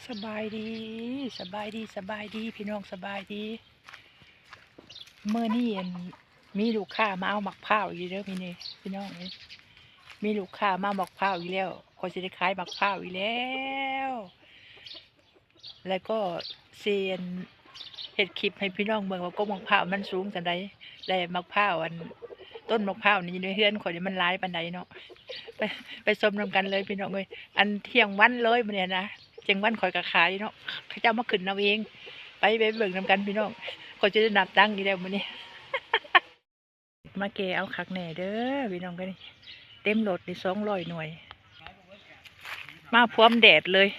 ສະບາຍດີ ສະບາຍດີ ສະບາຍດີ ພີ່ນ້ອງ ສະບາຍດີ. ມື້ນີ້ ອັນ ມີລູກຄ້າມາເອົາໝາກພ້າວອີກເດີ ມື້ນີ້ ພີ່ນ້ອງເອີຍ. ມີລູກຄ້າມາເອົາໝາກພ້າວອີກແລ້ວ. ຂ້ອຍຊິໄດ້ຂາຍໝາກພ້າວອີກແລ້ວ. ແລ້ວກໍຊິ ອັນ ເຮັດຄລິບໃຫ້ພີ່ນ້ອງເບິ່ງວ່າກົກໝາກພ້າວມັນສູງສ່ຳໃດ ແລະ ໝາກພ້າວ ອັນ ຕົ້ນໝາກພ້າວນີ້ຢູ່ໃນເຮືອນຂ້ອຍນີ້ມັນຫຼາຍປານໃດເນາະ. ໄປ ໄປຊົມນຳກັນເລີຍພີ່ນ້ອງເອີຍ. ອັນ ທ່ຽງວັນເລີຍມື້ນີ້ນະ ທ່ຽງວັນຂ້ອຍກໍຂາຍເນາະ ເຂົາເຈົ້າມາຂຶ້ນເອົາເອງ. ໄປ ໄປເບິ່ງນຳກັນພີ່ນ້ອງ. ຂ້ອຍຈະໄດ້ນັບຕັງອີກແລ້ວມື້ນີ້. ມາແກ່ເອົາຄັກແນ່ເດີພີ່ນ້ອງເອີຍ ເຕັມລົດນີ້ສອງຮ້ອຍໜ່ວຍ ມາພວມແດດເລີຍ.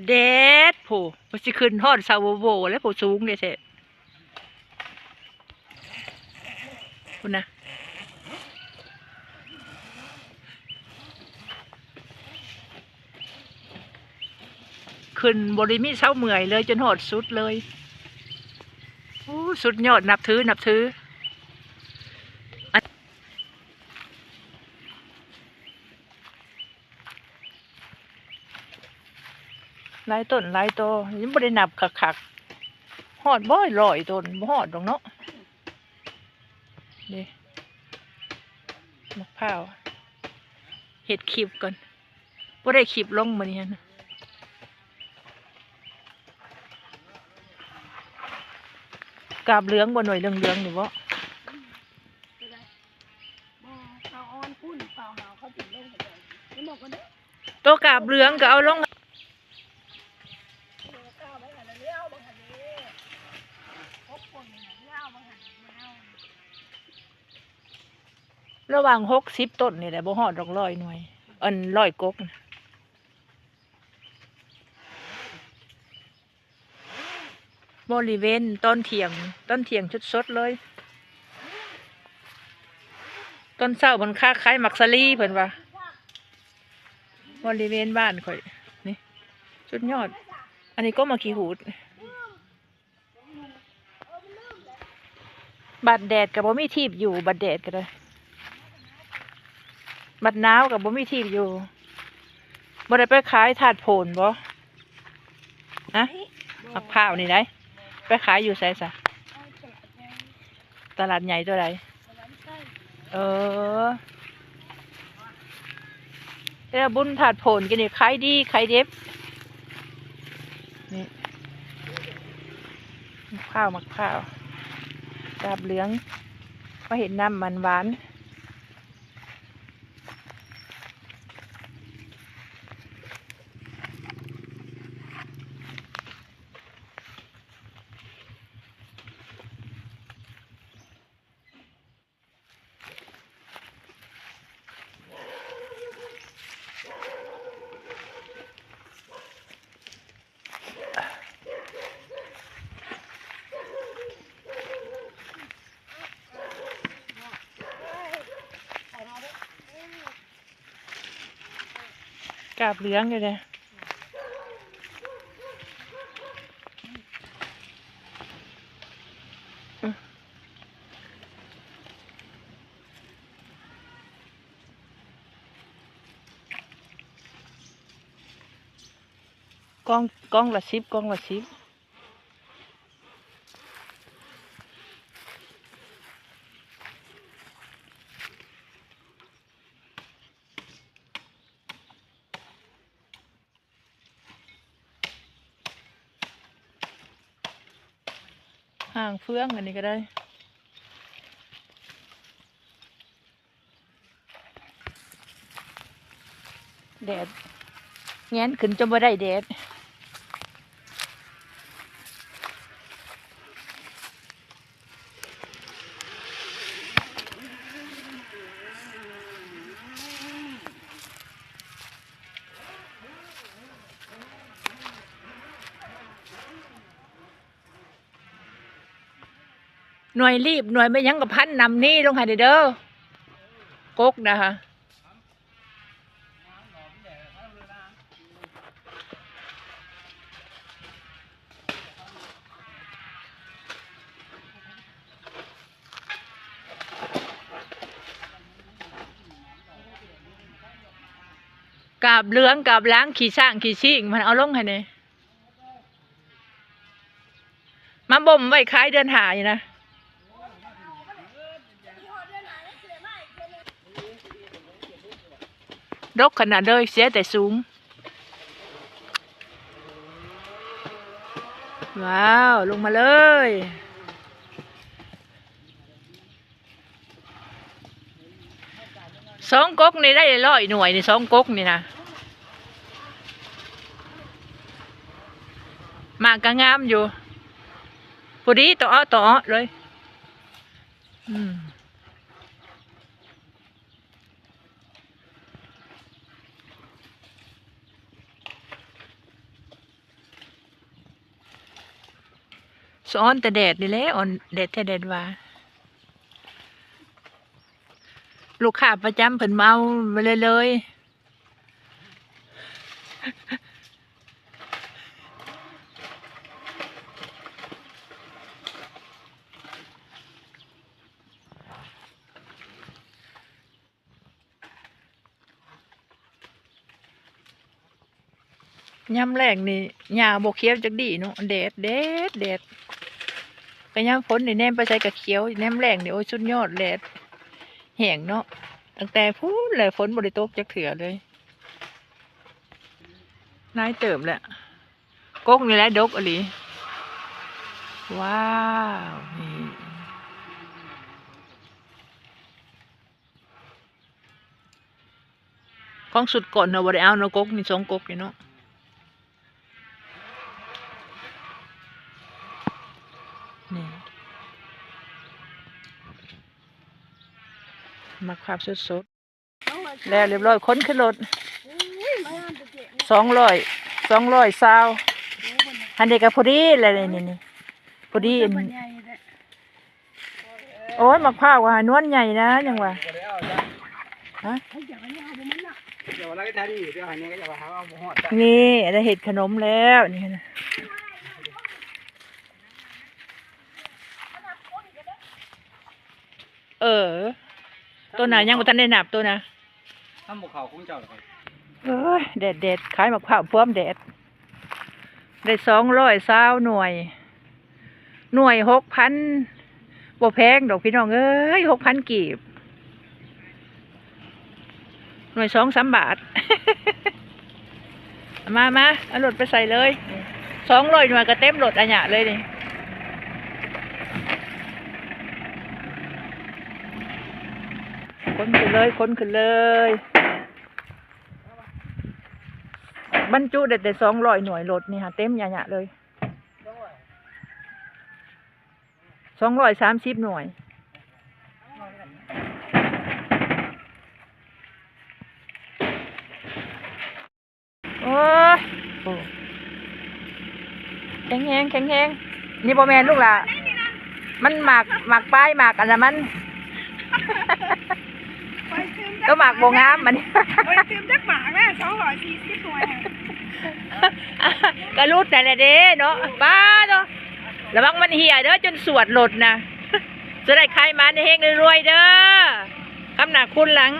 ແດດ ໂພ ມັນຊິຂຶ້ນຮອດເສົາໂວໂວແລ້ວ ໂພ ສູງແທ້ໆ ພຸ້ນນະ. ຂຶ້ນບໍ່ໄດ້ມີເຊົາເມື່ອຍເລີຍ ຈົນຮອດສຸດເລີຍ. ໂອ້ ສຸດຍອດ ນັບຖື ນັບຖື. ຫຼາຍຕົ້ນຫຼາຍຕໍ ຍັງບໍ່ໄດ້ນັບຄັກໆ ຮອດບໍ່ຮ້ອຍຕົ້ນ ບໍ່ຮອດດອກເນາະ. ເດ້ ໝາກພ້າວ ເຮັດຄລິບກ່ອນ ບໍ່ໄດ້ຄລິບລົງມື້ນີ້ຫັ້ນ. ກາບເຫຼືອງບໍ່ ໜ່ວຍເຫຼືອງໆນີ້ບໍ່? ໂຕກາບເຫຼືອງກໍເອົາລົງ ລະຫວ່າງຫົກສິບຕົ້ນນີ້ແຫຼະ ບໍ່ຮອດດອກຮ້ອຍໜ່ວຍ ອັນ ຮ້ອຍກົກນະ. ບໍລິເວນຕອນທ່ຽງ ຕອນທ່ຽງສົດໆເລີຍ ຕອນເຊົ້າເພິ່ນຄ້າຂາຍໝາກສາລີ ເພິ່ນວ່າ ບໍລິເວນບ້ານຂ້ອຍນີ້ ສຸດຍອດ. ອັນນີ້ກໍໝາກຂີ້ຫູດ ບັດແດດກໍບໍ່ມີທີບຢູ່ ບັດແດດກໍໄດ້ ບັດໜາວກໍບໍ່ມີທີບຢູ່. ບໍ່ໄດ້ໄປຂາຍທາດໂພນບໍ່? ຮະ? ໝາກພ້າວນີ້ໄດ໋ ໄປຂາຍຢູ່ໃສຊະ? ຕະຫຼາດໃຫຍ່ຕົວໃດ? ເອີ ແຕ່ບຸນທາດໂພນກິນນີ້ຂາຍດີຂາຍເດັບ. ນີ້ ໝາກພ້າວ ໝາກພ້າວ ກາບເຫຼືອງ ມາເຮັດນ້ຳມັນຫວານ. ກາບເຫຼືອງຢູ່ເດ້. ກອງ ກອງລະສິບ ກອງລະສິບ. ຫາງເຟືອງອັນນີ້ກໍໄດ້. ແດດ ແງນຂຶ້ນຈົນບໍ່ໄດ້ແດດ. ໜ່ວຍລີບ ໜ່ວຍແມ່ນຫຍັງກໍພັນນຳນີ້ລົງໃຫ້ແດ່ເດີ ກົກນະ. ກາບເຫຼືອງກາບຫຼາງ ຂີ້ຊ້າງຂີ້ຊິງ ມັນເອົາລົງໃຫ້ແດ່. ມາບົ່ມໄວ້ຂາຍເດືອນຫ້ານີ້ນະ. ດົກຂະໜາດເລີຍ ເສຍແຕ່ສູງ. ວ້າວ ລົງມາເລີຍ. ສອງກົກນີ້ໄດ້ຮ້ອຍໜ່ວຍນີ້ ສອງກົກນີ້ນະ. ໝາກກໍງາມຢູ່ ພໍດີຕໍ່ເອາະຕໍ່ເອາະເລີຍ. ອືມ. ສະອອນແຕ່ແດດນີ້ແຫຼະ ອອນແດດແທ້ແດດວ່າ. ລູກຄ້າປະຈຳເພິ່ນມາເອົາມາເລີຍໆ. ຍາມແລງນີ້ຫຍ້າບໍ່ຂຽວຈັກດີ້ເນາະ ແດດ ແດດ ແດດ. ກະຍາມຝົນນີ້ແນມໄປໃສກະຂຽວ ຍາມແລງນີ້ ໂອ້ຍ ສຸດຍອດ ແດດແຫ້ງເນາະ. ຕັ້ງແຕ່ພຸ້ນແຫຼະ ຝົນບໍ່ໄດ້ຕົກຈັກເທື່ອເລີຍ. ຫຼາຍເຕີບແຫຼະ ກົກນີ້ແຫຼະດົກອີ່ຫຼີ. ວ້າວ ນີ້ ຂອງຊຸດກ່ອນເຮົາບໍ່ໄດ້ເອົາເນາະ ກົກນີ້ ສອງກົກນີ້ເນາະ. ນີ້ ໝາກຂາບສົດໆ. ແລ້ວລຽບຮ້ອຍ ຂົນຂຶ້ນລົດ ສອງຮ້ອຍ ສອງຮ້ອຍຊາວ. ຫັ້ນເດກະພໍດີແລ້ວນີ້ ນີ້ ພໍດີ. ອັນ ໂອ້ຍ ໝາກພ້າວກໍຫານວນໃຫຍ່ນະ ຍັງວ່າ ຮະ ນີ້ໄດ້ເຮັດຂະໜົມແລ້ວນີ້ນະ. ເອີ ໂຕນະຍັງບໍ່ທັນໄດ້ນັບ ໂຕນະ ທຳບໍ່ເຂົ້າຂອງເຈົ້າ. ເອີຍ ແດດໆ ຂາຍໝາກພ້າວພວມແດດ ໄດ້ສອງຮ້ອຍຊາວໜ່ວຍ ໜ່ວຍຫົກພັນ ບໍ່ແພງດອກພີ່ນ້ອງເອີຍ ຫົກພັນກີບ ໜ່ວຍສອງສາມບາດ. ມາ ມາ ເອົາລົດໄປໃສ່ເລີຍ ສອງຮ້ອຍໜ່ວຍກໍເຕັມລົດອາຍະເລີຍນີ້. ຂົນຂຶ້ນເລີຍ ຂົນຂຶ້ນເລີຍ. ບັນຈຸໄດ້ແຕ່ສອງຮ້ອຍໜ່ວຍ ລົດນີ້ຫາເຕັມຍະໆເລີຍ ສອງຮ້ອຍສາມສິບໜ່ວຍ. ໂອ້ຍ ໂອ້ ແຂງແຮງ ແຂງແຮງ. ນີ້ບໍ່ແມ່ນລູກຫຼ້າ ມັນໝາກ ໝາກປາຍ ໝາກອັນນັ້ນມັນ ໂຕໝາກບໍ່ງາມອັນນີ້. ໂອ້ຍ ຕື່ມຈັກໝາກນະ ສອງຮ້ອຍສີ່ສິບໜ່ວຍ ກະຫຼຸດນັ້ນແຫຼະເດ້ເນາະ. ປ້າໂຕ ລະວັງມັນເຫ່ຍເດີ ຈົນສວດລົດນະ. ຈະໄດ້ຂາຍໝານເຮງລວຍໆເດີ ຄຳໜ້າຄູນຫຼັງ.